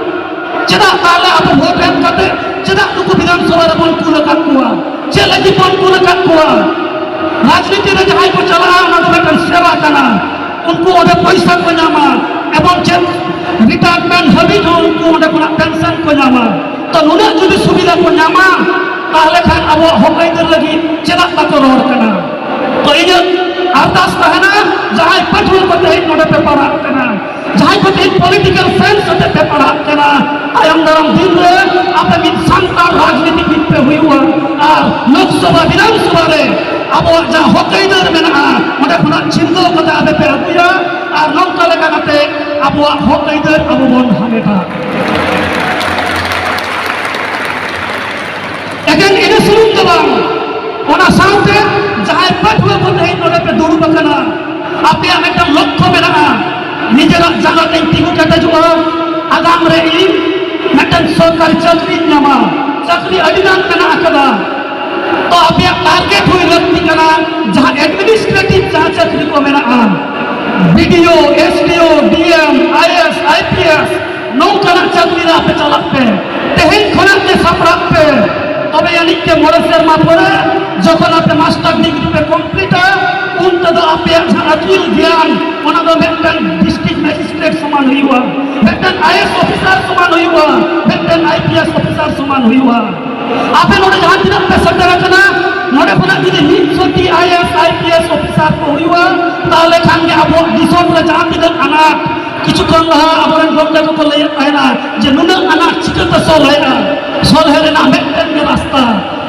ᱪᱮᱫᱟᱜ ᱛᱟᱦᱞᱮ ᱟᱵᱚ ᱵᱷᱳᱴ ᱮᱢ ᱠᱟᱛᱮ ᱪᱮᱫᱟᱜ ᱱᱩᱠᱩ ᱵᱤᱫᱷᱟᱱ ᱥᱚᱵᱷᱟ ᱨᱮᱵᱚᱱ ᱠᱩᱞ ᱟᱠᱟᱫ ᱠᱚᱣᱟ? ᱪᱮᱫ ᱞᱟᱹᱜᱤᱫ ᱵᱚᱱ ᱠᱩᱞ ᱟᱠᱟᱫ ᱠᱚᱣᱟ? ᱨᱟᱡᱽᱱᱤᱛᱤ ᱨᱮ ᱡᱟᱦᱟᱸᱭ ᱠᱚ ᱪᱟᱞᱟᱜᱼᱟ, ᱚᱱᱟ ᱫᱚ ᱢᱤᱫᱴᱟᱝ ᱥᱮᱵᱟ ᱠᱟᱱᱟ᱾ ᱩᱱᱠᱩ ᱚᱸᱰᱮ ᱯᱚᱭᱥᱟ ᱠᱚ ᱧᱟᱢᱟ, ᱮᱵᱚᱝ ᱪᱮᱫ ᱨᱤᱴᱟᱭᱟᱨᱢᱮᱱᱴ ᱦᱟᱹᱵᱤᱡ ᱦᱚᱸ ᱩᱱᱠᱩ ᱚᱸᱰᱮ ᱠᱷᱚᱱᱟᱜ ᱯᱮᱱᱥᱚᱱ ᱠᱚ ᱧᱟᱢᱟ᱾ ᱛᱚ, ᱱᱩᱱᱟᱹᱜ ᱡᱩᱫᱤ ᱥᱩᱵᱤᱫᱷᱟ ᱠᱚ ᱧᱟᱢᱟ, ᱛᱟᱦᱞᱮ ᱠᱷᱟᱱ ᱟᱵᱚᱣᱟᱜ ᱦᱚᱠ ᱟᱹᱭᱫᱟᱹᱨ ᱞᱟᱹᱜᱤᱫ ᱪᱮᱫᱟᱜ ᱵᱟᱠᱚ ᱨᱚᱲ ᱠᱟᱱᱟ? ᱛᱚ, ᱤᱧᱟᱹᱜ ᱟᱨᱫᱟᱥ ᱛᱟᱦᱮᱱᱟ, ᱡᱟᱦᱟᱸᱭ ᱯᱟᱹᱴᱷᱩᱣᱟᱹ ᱠᱚ ᱛᱮᱦᱮᱧ ᱱᱚᱰᱮ ᱯᱮ ᱯᱟᱲᱦᱟᱜ ᱠᱟᱱᱟ, ᱡᱟᱦᱟᱸᱭ ᱠᱚ ᱛᱮᱦᱮᱧ ᱯᱚᱞᱤᱴᱤᱠᱟᱞ ᱥᱟᱭᱮᱱᱥ ᱟᱛᱮ ᱯᱮ ᱯᱟᱲᱦᱟᱜ ᱠᱟᱱᱟ, ᱛᱟᱭᱚᱢ ᱫᱟᱨᱟᱢ ᱫᱤᱱ ᱨᱮ ᱟᱯᱮ ᱢᱤᱫ ᱥᱟᱱᱛᱟᱲ ᱨᱟᱡᱽᱱᱤᱛᱤᱵᱤᱫ ᱯᱮ ᱦᱩᱭᱩᱜᱼᱟ᱾ ᱟᱨ ᱞᱳᱠᱥᱚᱵᱷᱟ, ᱵᱤᱫᱷᱟᱱ ᱥᱚᱵᱷᱟ ᱨᱮ ᱟᱵᱚᱣᱟᱜ ᱡᱟᱦᱟᱸ ᱦᱚᱠ ᱟᱹᱭᱫᱟᱹᱨ ᱢᱮᱱᱟᱜᱼᱟ, ᱚᱸᱰᱮ ᱠᱷᱚᱱᱟᱜ ᱪᱷᱤᱱᱜᱟᱹᱣ ᱠᱟᱛᱮ ᱟᱯᱮ ᱯᱮ ᱟᱹᱜᱩᱭᱟ᱾ ᱟᱨ ᱱᱚᱝᱠᱟ ᱞᱮᱠᱟ ᱠᱟᱛᱮ ᱟᱵᱚᱣᱟᱜ ᱦᱚᱠ ᱟᱹᱭᱫᱟᱹᱨ ᱟᱵᱚ ᱵᱚᱱ ᱦᱟᱢᱮᱴᱟ᱾ ᱮᱠᱮᱱ ᱤᱱᱟᱹ ᱥᱩᱢᱩᱝ ᱫᱚ ᱵᱟᱝ, ᱚᱱᱟ ᱥᱟᱶᱛᱮ ᱡᱟᱦᱟᱸᱭ ᱯᱟᱹᱴᱷᱩᱣᱟᱹ ᱠᱚ ᱛᱮᱦᱮᱧ ᱱᱚᱰᱮ ᱯᱮ ᱫᱩᱲᱩᱵ ᱟᱠᱟᱱᱟ, ᱟᱯᱮᱭᱟᱜ ᱢᱤᱫᱴᱟᱝ ᱞᱚᱠᱠᱷᱚ ᱢᱮᱱᱟᱜᱼᱟ, ᱱᱤᱡᱮᱨᱟᱜ ᱡᱟᱸᱜᱟ ᱛᱮᱧ ᱛᱤᱸᱜᱩ ᱠᱮᱴᱮᱡᱚᱜᱼᱟ, ᱟᱜᱟᱢ ᱨᱮ ᱤᱧ ᱢᱤᱫᱴᱟᱝ ᱥᱚᱨᱠᱟᱨᱤ ᱪᱟᱹᱠᱨᱤᱧ ᱧᱟᱢᱟ᱾ ᱪᱟᱹᱠᱨᱤ ᱟᱹᱰᱤ ᱜᱟᱱ ᱢᱮᱱᱟᱜ ᱟᱠᱟᱫᱟ, ᱛᱚ ᱟᱯᱮᱭᱟᱜ ᱴᱟᱨᱜᱮᱴ ᱦᱩᱭ ᱞᱟᱹᱠᱛᱤ ᱠᱟᱱᱟ, ᱡᱟᱦᱟᱸ ᱮᱰᱢᱤᱱᱤᱥᱴᱨᱮᱴᱤᱵᱷ ᱡᱟᱦᱟᱸ ᱪᱟᱹᱠᱨᱤ ᱠᱚ ᱢᱮᱱᱟᱜᱼᱟ, BDO, SDO, DM, IAS, IPS, ᱱᱚᱝᱠᱟᱱᱟᱜ ᱪᱟᱹᱠᱨᱤ ᱨᱮ ᱟᱯᱮ ᱪᱟᱞᱟᱜ ᱯᱮ, ᱛᱮᱦᱮᱧ ᱠᱷᱚᱱᱟᱜ ᱜᱮ ᱥᱟᱯᱲᱟᱜ ᱯᱮ᱾ ᱛᱚᱵᱮ ᱟᱹᱱᱤᱡ ᱜᱮ ᱢᱚᱬᱮ ᱥᱮᱨᱢᱟ ᱯᱚᱨᱮ ᱡᱚᱠᱷᱚᱱ ᱟᱯᱮ ᱢᱟᱥᱴᱟᱨ ᱰᱤᱜᱽᱨᱤ ᱯᱮ ᱠᱚᱢᱯᱞᱤᱴᱟ, ᱩᱱ ᱛᱮᱫᱚ ᱟᱯᱮᱭᱟᱜ ᱡᱟᱦᱟᱸ ᱟᱹᱠᱤᱞ ᱜᱮᱭᱟᱱ, ᱚᱱᱟ ᱫᱚ ᱢᱤᱫᱴᱟᱝ ᱰᱤᱥᱴᱨᱤᱠᱴ ᱢᱮᱡᱤᱥᱴᱨᱮᱴ ᱥᱚᱢᱟᱱ ᱦᱩᱭᱩᱜᱼᱟ, ᱢᱤᱫᱴᱟᱝ ᱟᱭᱮᱥ ᱚᱯᱷᱤᱥᱟᱨ ᱥᱚᱢᱟᱱ ᱦᱩᱭᱩᱜᱼᱟ, ᱢᱤᱫᱴᱟᱝ ᱟᱭᱯᱤᱮᱥ ᱚᱯᱷᱤᱥᱟᱨ ᱥᱚᱢᱟᱱ ᱦᱩᱭᱩᱜᱼᱟ᱾ ᱟᱯᱮ ᱱᱚᱰᱮ ᱡᱟᱦᱟᱸ ᱛᱤᱱᱟᱹᱜ ᱯᱮ ᱥᱮᱴᱮᱨ ᱟᱠᱟᱱᱟ, ᱱᱚᱰᱮ ᱠᱷᱚᱱᱟᱜ ᱡᱩᱫᱤ ᱢᱤᱫ ᱥᱚ ᱴᱤ ᱟᱭᱮᱥ ᱟᱭᱯᱤᱮᱥ ᱚᱯᱷᱤᱥᱟᱨ ᱠᱚ ᱦᱩᱭᱩᱜᱼᱟ, ᱛᱟᱦᱚᱞᱮ ᱠᱷᱟᱱ ᱜᱮ ᱟᱵᱚᱣᱟᱜ ᱫᱤᱥᱚᱢ ᱨᱮ ᱡᱟᱦᱟᱸ ᱛᱤᱱᱟᱹᱜ ᱟᱱᱟᱴ, ᱠᱤᱪᱷᱩ ᱠᱷᱚᱱ ᱞᱟᱦᱟ ᱟᱵᱚᱨᱮᱱ ᱜᱚᱢᱠᱮ ᱠᱚᱠᱚ ᱞᱟᱹᱭᱮᱫ ᱛᱟᱦᱮᱱᱟ ᱡᱮ ᱱᱩᱱᱟᱹᱜ ᱟᱱᱟᱴ ᱪᱤᱠᱟᱹᱛᱮ ᱥᱚᱞᱦᱮᱜᱼᱟ? ᱥᱚᱞᱦᱮ ᱨᱮᱱᱟᱜ ᱢᱤᱫᱴᱮᱱ ᱜᱮ ᱨᱟᱥᱛᱟ,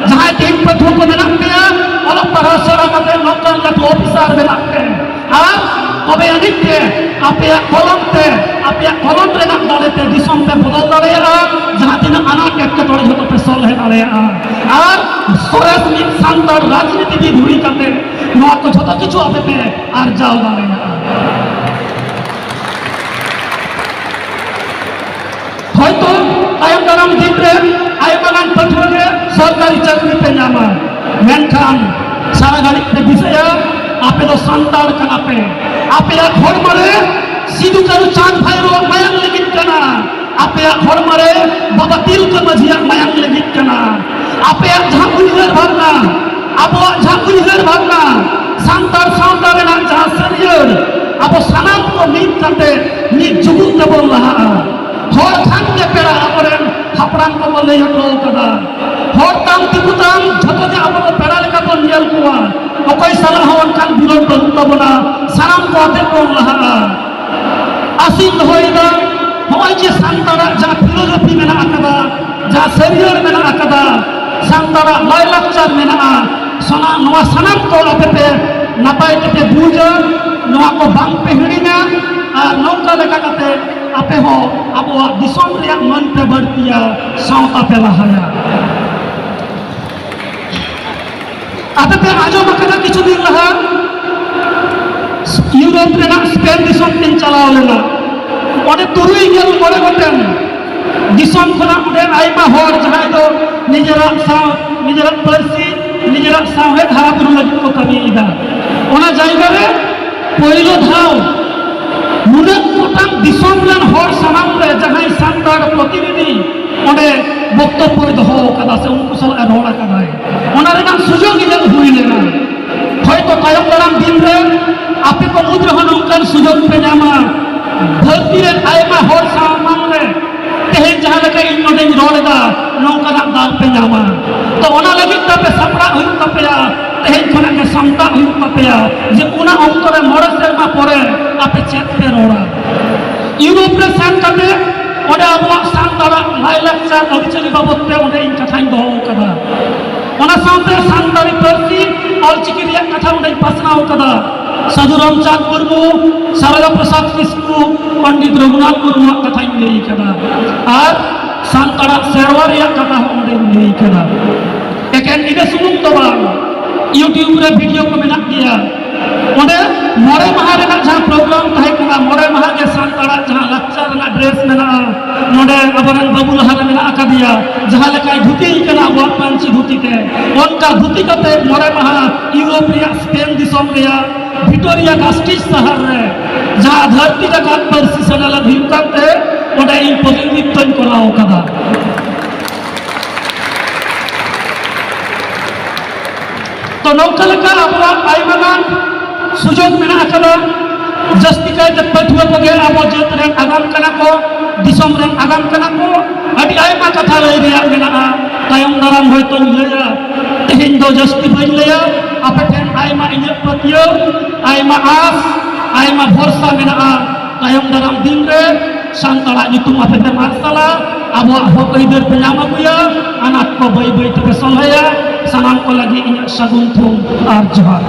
ᱡᱟᱦᱟᱸᱭ ᱛᱮᱦᱮᱧ ᱯᱟᱹᱴᱷᱩᱣᱟᱹ ᱠᱚ ᱢᱮᱱᱟᱜ ᱯᱮᱭᱟ, ᱚᱞᱚᱜ ᱯᱟᱲᱦᱟᱣ ᱥᱮᱬᱟ ᱠᱟᱛᱮ ᱱᱚᱝᱠᱟᱱ ᱞᱟᱹᱴᱩ ᱚᱯᱷᱤᱥᱟᱨ ᱵᱮᱱᱟᱜ ᱯᱮ᱾ ᱟᱨ ᱛᱚᱵᱮ ᱟᱹᱱᱤᱡ ᱜᱮ ᱟᱯᱮᱭᱟᱜ ᱠᱚᱞᱚᱢ ᱛᱮ, ᱟᱯᱮᱭᱟᱜ ᱠᱚᱞᱚᱢ ᱨᱮᱱᱟᱜ ᱫᱟᱲᱮ ᱛᱮ ᱫᱤᱥᱚᱢ ᱯᱮ ᱵᱚᱫᱚᱞ ᱫᱟᱲᱮᱭᱟᱜᱼᱟ, ᱡᱟᱦᱟᱸ ᱛᱤᱱᱟᱹᱜ ᱟᱱᱟᱴ ᱮᱴᱠᱮᱴᱚᱬᱮ ᱡᱷᱚᱛᱚ ᱯᱮ ᱥᱚᱞᱦᱮ ᱫᱟᱲᱮᱭᱟᱜᱼᱟ᱾ ᱟᱨ ᱥᱚᱨᱮᱥ ᱢᱤᱫ ᱥᱟᱱᱛᱟᱲ ᱨᱟᱡᱽᱱᱤᱛᱤᱵᱤᱫ ᱦᱩᱭ ᱠᱟᱛᱮ ᱱᱚᱣᱟ ᱠᱚ ᱡᱷᱚᱛᱚ ᱠᱤᱪᱷᱩ ᱟᱯᱮ ᱯᱮ ᱟᱨᱡᱟᱣ ᱫᱟᱲᱮᱭᱟᱜᱼᱟ᱾ ᱫᱟᱨᱟᱢ ᱫᱤᱱ ᱨᱮ ᱟᱭᱢᱟ ᱜᱟᱱ ᱯᱟᱹᱴᱷᱩᱣᱟᱹ ᱜᱮ ᱥᱚᱨᱠᱟᱨᱤ ᱪᱟᱹᱠᱨᱤ ᱯᱮ ᱧᱟᱢᱟ, ᱢᱮᱱᱠᱷᱟᱱ ᱥᱟᱨᱟ ᱜᱷᱟᱹᱲᱤᱡ ᱯᱮ ᱫᱤᱥᱟᱹᱭᱟ ᱟᱯᱮ ᱫᱚ ᱥᱟᱱᱛᱟᱲ ᱠᱟᱱᱟ ᱯᱮ᱾ ᱟᱯᱮᱭᱟᱜ ᱦᱚᱲᱢᱚ ᱨᱮ ᱥᱤᱫᱩ ᱠᱟᱹᱱᱩ ᱪᱟᱸᱫᱽ ᱵᱷᱟᱭᱨᱳᱣᱟᱜ ᱢᱟᱭᱟᱝ ᱞᱤᱸᱜᱤᱱ ᱠᱟᱱᱟ, ᱟᱯᱮᱭᱟᱜ ᱦᱚᱲᱢᱚ ᱨᱮ ᱵᱟᱵᱟ ᱛᱤᱞᱠᱟᱹ ᱢᱟᱹᱡᱷᱤᱭᱟᱜ ᱢᱟᱭᱟᱝ ᱞᱤᱸᱜᱤᱱ ᱠᱟᱱᱟ᱾ ᱟᱯᱮᱭᱟᱜ ᱡᱟᱦᱟᱸ ᱩᱭᱦᱟᱹᱨ ᱵᱷᱟᱵᱽᱱᱟ, ᱟᱵᱚᱣᱟᱜ ᱡᱟᱦᱟᱸ ᱩᱭᱦᱟᱹᱨ ᱵᱷᱟᱵᱽᱱᱟ, ᱥᱟᱱᱛᱟᱲ ᱥᱟᱶᱛᱟ ᱨᱮᱱᱟᱜ ᱡᱟᱦᱟᱸ ᱥᱟᱹᱨᱭᱟᱹᱲ, ᱟᱵᱚ ᱥᱟᱱᱟᱢ ᱠᱚ ᱢᱤᱫ ᱠᱟᱛᱮ ᱢᱤᱫ ᱡᱩᱜᱩᱫ ᱛᱮᱵᱚᱱ ᱞᱟᱦᱟᱜᱼᱟ᱾ ᱦᱚᱲ ᱠᱷᱟᱱ ᱜᱮ ᱯᱮᱲᱟ, ᱟᱵᱚᱨᱮᱱ ᱦᱟᱯᱲᱟᱢ ᱠᱚᱠᱚ ᱞᱟᱹᱭ ᱦᱚᱴᱚ ᱟᱠᱟᱫᱟ᱾ ᱦᱚᱲ ᱛᱟᱢ ᱫᱤᱠᱩ ᱛᱟᱢ ᱡᱷᱚᱛᱚ ᱜᱮ ᱟᱵᱚ ᱫᱚ ᱯᱮᱲᱟ ᱞᱮᱠᱟ ᱵᱚᱱ ᱧᱮᱞ ᱠᱚᱣᱟ᱾ ᱚᱠᱚᱭ ᱥᱟᱞᱟᱜ ᱦᱚᱸ ᱚᱱᱠᱟᱱ ᱵᱤᱨᱳᱫᱷ ᱵᱟᱹᱱᱩᱜ ᱛᱟᱵᱚᱱᱟ, ᱥᱟᱱᱟᱢ ᱠᱚ ᱟᱛᱮ ᱵᱚᱱ ᱞᱟᱦᱟᱜᱼᱟ᱾ ᱟᱥᱤᱧ ᱫᱚᱦᱚᱭᱮᱫᱟ, ᱱᱚᱜᱼᱚᱭ ᱡᱮ ᱥᱟᱱᱛᱟᱲᱟᱜ ᱡᱟᱦᱟᱸ ᱯᱷᱤᱞᱳᱡᱚᱯᱷᱤ ᱢᱮᱱᱟᱜ ᱟᱠᱟᱫᱟ, ᱡᱟᱦᱟᱸ ᱥᱟᱹᱨᱭᱟᱹᱲ ᱢᱮᱱᱟᱜ ᱟᱠᱟᱫᱟ, ᱥᱟᱱᱛᱟᱲᱟᱜ ᱞᱟᱭᱞᱟᱠᱪᱟᱨ ᱢᱮᱱᱟᱜᱼᱟ, ᱥᱟᱱᱟ-, ᱱᱚᱣᱟ ᱥᱟᱱᱟᱢ ᱠᱚ ᱟᱯᱮ ᱯᱮ ᱱᱟᱯᱟᱭ ᱛᱮᱯᱮ ᱵᱩᱡᱟ, ᱱᱚᱣᱟ ᱠᱚ ᱵᱟᱝ ᱯᱮ ᱦᱤᱲᱤᱧᱟ᱾ ᱟᱨ ᱱᱚᱝᱠᱟ ᱞᱮᱠᱟ ᱠᱟᱛᱮ ᱟᱯᱮ ᱦᱚᱸ ᱟᱵᱚᱣᱟᱜ ᱫᱤᱥᱚᱢ ᱨᱮᱭᱟᱜ ᱢᱟᱹᱱ ᱯᱮ ᱵᱟᱹᱲᱛᱤᱭᱟ, ᱥᱟᱶᱛᱟ ᱯᱮ ᱞᱟᱦᱟᱭᱟ᱾ ᱟᱯᱮ ᱯᱮ ᱟᱸᱡᱚᱢ ᱟᱠᱟᱫᱟ ᱠᱤᱪᱷᱩ ᱫᱤᱱ ᱞᱟᱦᱟ ᱤᱭᱩᱨᱳᱯ ᱨᱮᱱᱟᱜ ᱥᱯᱮᱱ ᱫᱤᱥᱚᱢ ᱛᱤᱧ ᱪᱟᱞᱟᱣ ᱞᱮᱱᱟ᱾ ᱚᱸᱰᱮ ᱛᱩᱨᱩᱭ ᱜᱮᱞ ᱢᱚᱬᱮ ᱜᱚᱴᱮᱱ ᱫᱤᱥᱚᱢ ᱠᱷᱚᱱᱟᱜ ᱚᱸᱰᱮ ᱟᱭᱢᱟ ᱦᱚᱲ, ᱡᱟᱦᱟᱸᱭ ᱫᱚ ᱱᱤᱡᱮᱨᱟᱜ ᱥᱟᱶ, ᱱᱤᱡᱮᱨᱟᱜ ᱯᱟᱹᱨᱥᱤ, ᱱᱤᱡᱮᱨᱟᱜ ᱥᱟᱶᱦᱮᱫ ᱦᱟᱨᱟ ᱵᱩᱨᱩ ᱞᱟᱹᱜᱤᱫ ᱠᱚ ᱠᱟᱹᱢᱤᱭᱮᱫᱟ᱾ ᱚᱱᱟ ᱡᱟᱭᱜᱟ ᱨᱮ ᱯᱳᱭᱞᱳ ᱫᱷᱟᱣ ᱱᱩᱱᱟᱹᱜ ᱜᱚᱴᱟᱝ ᱫᱤᱥᱚᱢ ᱨᱮᱱ ᱦᱚᱲ ᱥᱟᱢᱟᱝ ᱨᱮ ᱡᱟᱦᱟᱸᱭ ᱥᱟᱱᱛᱟᱲ ᱯᱨᱚᱛᱤᱱᱤᱫᱷᱤ ᱚᱸᱰᱮ ᱵᱚᱠᱛᱚᱵᱵᱚᱭ ᱫᱚᱦᱚ ᱟᱠᱟᱫᱟ ᱥᱮ ᱩᱱᱠᱩ ᱥᱟᱞᱟᱜ ᱮ ᱨᱚᱲ ᱟᱠᱟᱫᱟᱭ, ᱚᱱᱟ ᱨᱮᱱᱟᱜ ᱥᱩᱡᱳᱜᱽ ᱤᱧᱟᱹᱜ ᱦᱩᱭ ᱞᱮᱱᱟ᱾ ᱦᱚᱭᱛᱚ ᱛᱟᱭᱚᱢ ᱫᱟᱨᱟᱢ ᱫᱤᱱ ᱨᱮ ᱟᱯᱮ ᱠᱚ ᱢᱩᱫᱽ ᱨᱮᱦᱚᱸ ᱱᱚᱝᱠᱟᱱ ᱥᱩᱡᱳᱜᱽ ᱯᱮ ᱧᱟᱢᱟ᱾ ᱫᱷᱟᱹᱨᱛᱤ ᱨᱮᱱ ᱟᱭᱢᱟ ᱦᱚᱲ ᱥᱟᱢᱟᱝ ᱨᱮ ᱛᱮᱦᱮᱧ ᱡᱟᱦᱟᱸ ᱞᱮᱠᱟ ᱤᱧ ᱱᱚᱰᱮᱧ ᱨᱚᱲ ᱮᱫᱟ, ᱱᱚᱝᱠᱟᱱᱟᱜ ᱫᱟᱣ ᱯᱮ ᱧᱟᱢᱟ᱾ ᱛᱚ, ᱚᱱᱟ ᱞᱟᱹᱜᱤᱫ ᱛᱮ ᱟᱯᱮ ᱥᱟᱯᱲᱟᱜ ᱦᱩᱭᱩᱜ ᱛᱟᱯᱮᱭᱟ, ᱛᱮᱦᱮᱧ ᱠᱷᱚᱱᱟᱜ ᱜᱮ ᱥᱟᱢᱴᱟᱜ ᱦᱩᱭᱩᱜ ᱛᱟᱯᱮᱭᱟ ᱡᱮ ᱚᱱᱟ ᱚᱠᱛᱚ ᱨᱮ ᱢᱚᱬᱮ ᱥᱮᱨᱢᱟ ᱯᱚᱨᱮ ᱟᱯᱮ ᱪᱮᱫ ᱯᱮ ᱨᱚᱲᱟ᱾ ᱤᱭᱩᱨᱳᱯ ᱨᱮ ᱥᱮᱱ ᱠᱟᱛᱮ ᱚᱸᱰᱮ ᱟᱵᱚᱣᱟᱜ ᱥᱟᱱᱛᱟᱲᱟᱜ ᱞᱟᱭᱼᱞᱟᱠᱪᱟᱨ ᱟᱹᱨᱤᱪᱟᱹᱞᱤ ᱵᱟᱵᱚᱫ ᱛᱮ ᱚᱸᱰᱮ ᱤᱧ ᱠᱟᱛᱷᱟᱧ ᱫᱚᱦᱚ ᱟᱠᱟᱫᱟ᱾ ᱚᱱᱟ ᱥᱟᱶᱛᱮ ᱥᱟᱱᱛᱟᱲᱤ ᱯᱟᱹᱨᱥᱤ ᱚᱞᱪᱤᱠᱤ ᱨᱮᱭᱟᱜ ᱠᱟᱛᱷᱟ ᱚᱸᱰᱮᱧ ᱯᱟᱥᱱᱟᱣ ᱟᱠᱟᱫᱟ᱾ ᱥᱟᱹᱫᱷᱩ ᱨᱟᱢᱪᱟᱸᱫᱽ ᱢᱩᱨᱢᱩ, ᱥᱟᱨᱚᱫᱟ ᱯᱨᱚᱥᱟᱫᱽ ᱠᱤᱥᱠᱩ, ᱯᱚᱱᱰᱤᱛ ᱨᱚᱜᱷᱩᱱᱟᱛᱷ ᱢᱩᱨᱢᱩᱣᱟᱜ ᱠᱟᱛᱷᱟᱧ ᱞᱟᱹᱭ ᱟᱠᱟᱫᱟ᱾ ᱟᱨ ᱥᱟᱱᱛᱟᱲᱟᱜ ᱥᱮᱨᱣᱟ ᱨᱮᱭᱟᱜ ᱠᱟᱛᱷᱟ ᱦᱚᱸ ᱚᱸᱰᱮᱧ ᱞᱟᱹᱭ ᱟᱠᱟᱫᱟ᱾ ᱮᱠᱮᱱ ᱤᱱᱟᱹ ᱥᱩᱢᱩᱝ ᱫᱚ ᱵᱟᱝ, YouTube ᱨᱮ ᱵᱷᱤᱰᱤᱭᱳ ᱠᱚ ᱢᱮᱱᱟᱜ ᱜᱮᱭᱟ᱾ ᱚᱸᱰᱮ ᱢᱚᱬᱮ ᱢᱟᱦᱟ ᱨᱮᱱᱟᱜ ᱡᱟᱦᱟᱸ ᱯᱨᱳᱜᱨᱟᱢ ᱛᱟᱦᱮᱸ ᱠᱟᱱᱟ, ᱢᱚᱬᱮ ᱢᱟᱦᱟ ᱜᱮ ᱥᱟᱱᱛᱟᱲᱟᱜ ᱡᱟᱦᱟᱸ ᱞᱟᱠᱪᱟᱨ ᱨᱮᱱᱟᱜ ᱰᱨᱮᱥ ᱢᱮᱱᱟᱜᱼᱟ, ᱱᱚᱰᱮ ᱟᱵᱚᱨᱮᱱ ᱵᱟᱹᱵᱩ ᱞᱟᱦᱟ ᱨᱮ ᱢᱮᱱᱟᱜ ᱟᱠᱟᱫᱮᱭᱟ, ᱡᱟᱦᱟᱸ ᱞᱮᱠᱟᱭ ᱫᱷᱩᱛᱤ ᱠᱟᱱᱟ ᱟᱵᱚᱣᱟᱜ ᱯᱟᱹᱧᱪᱤ ᱫᱷᱩᱛᱤ ᱛᱮ, ᱚᱱᱠᱟ ᱫᱷᱩᱛᱤ ᱠᱟᱛᱮ ᱢᱚᱬᱮ ᱢᱟᱦᱟ ᱤᱭᱩᱨᱳᱯ ᱨᱮᱭᱟᱜ ᱥᱯᱮᱱ ᱫᱤᱥᱚᱢ ᱨᱮᱭᱟᱜ ᱵᱷᱤᱴᱳᱨᱤᱭᱟ ᱜᱟᱥᱴᱤᱡ ᱥᱟᱦᱟᱨ ᱨᱮ ᱡᱟᱦᱟᱸ ᱫᱷᱟᱹᱨᱛᱤ ᱡᱟᱠᱟᱛ ᱯᱟᱹᱨᱥᱤ ᱥᱮᱱᱮᱞᱮᱫ ᱦᱩᱭᱩᱜ ᱠᱟᱱᱛᱮ ᱚᱸᱰᱮ ᱤᱧ ᱯᱨᱚᱛᱤᱱᱤᱫᱷᱤᱛᱛᱚᱧ ᱠᱚᱨᱟᱣ ᱟᱠᱟᱫᱟ᱾ ᱛᱚ ᱱᱚᱝᱠᱟ ᱞᱮᱠᱟ ᱟᱵᱚᱣᱟᱜ ᱟᱭᱢᱟ ᱜᱟᱱ ᱥᱩᱡᱳᱜᱽ ᱢᱮᱱᱟᱜ ᱟᱠᱟᱫᱟ᱾ ᱡᱟᱹᱥᱛᱤ ᱠᱟᱭᱛᱮ ᱯᱟᱹᱴᱷᱩᱣᱟᱹ ᱠᱚᱜᱮ ᱟᱵᱚ ᱡᱟᱹᱛ ᱨᱮᱱ ᱟᱜᱟᱢ ᱠᱟᱱᱟ ᱠᱚ, ᱫᱤᱥᱚᱢ ᱨᱮᱱ ᱟᱜᱟᱢ ᱠᱟᱱᱟ ᱠᱚ᱾ ᱟᱹᱰᱤ ᱟᱭᱢᱟ ᱠᱟᱛᱷᱟ ᱞᱟᱹᱭ ᱨᱮᱭᱟᱜ ᱢᱮᱱᱟᱜᱼᱟ, ᱛᱟᱭᱚᱢ ᱫᱟᱨᱟᱢ ᱦᱚᱭᱛᱳᱧ ᱞᱟᱹᱭᱟ, ᱛᱮᱦᱮᱧ ᱫᱚ ᱡᱟᱹᱥᱛᱤ ᱵᱟᱹᱧ ᱞᱟᱹᱭᱟ᱾ ᱟᱯᱮ ᱴᱷᱮᱱ ᱟᱭᱢᱟ ᱤᱧᱟᱹᱜ ᱯᱟᱹᱛᱭᱟᱹᱣ, ᱟᱭᱢᱟ ᱟᱸᱥ, ᱟᱭᱢᱟ ᱵᱷᱚᱨᱥᱟ ᱢᱮᱱᱟᱜᱼᱟ᱾ ᱛᱟᱭᱚᱢ ᱫᱟᱨᱟᱢ ᱫᱤᱱ ᱨᱮ ᱥᱟᱱᱛᱟᱲᱟᱜ ᱧᱩᱛᱩᱢ ᱟᱯᱮ ᱯᱮ ᱢᱟᱨᱥᱟᱞᱟ, ᱟᱵᱚᱣᱟᱜ ᱦᱚᱠ ᱟᱹᱭᱫᱟᱹᱨ ᱯᱮ ᱧᱟᱢ ᱟᱹᱜᱩᱭᱟ, ᱟᱱᱟᱴ ᱠᱚ ᱵᱟᱹᱭ ᱵᱟᱹᱭ ᱛᱮᱯᱮ ᱥᱚᱞᱦᱮᱭᱟ᱾ ᱥᱟᱱᱟᱢ ᱠᱚ ᱞᱟᱹᱜᱤᱫ ᱤᱧᱟᱹᱜ ᱥᱟᱹᱜᱩᱱ ᱛᱷᱩᱢ ᱟᱨ ᱡᱚᱦᱟᱨ᱾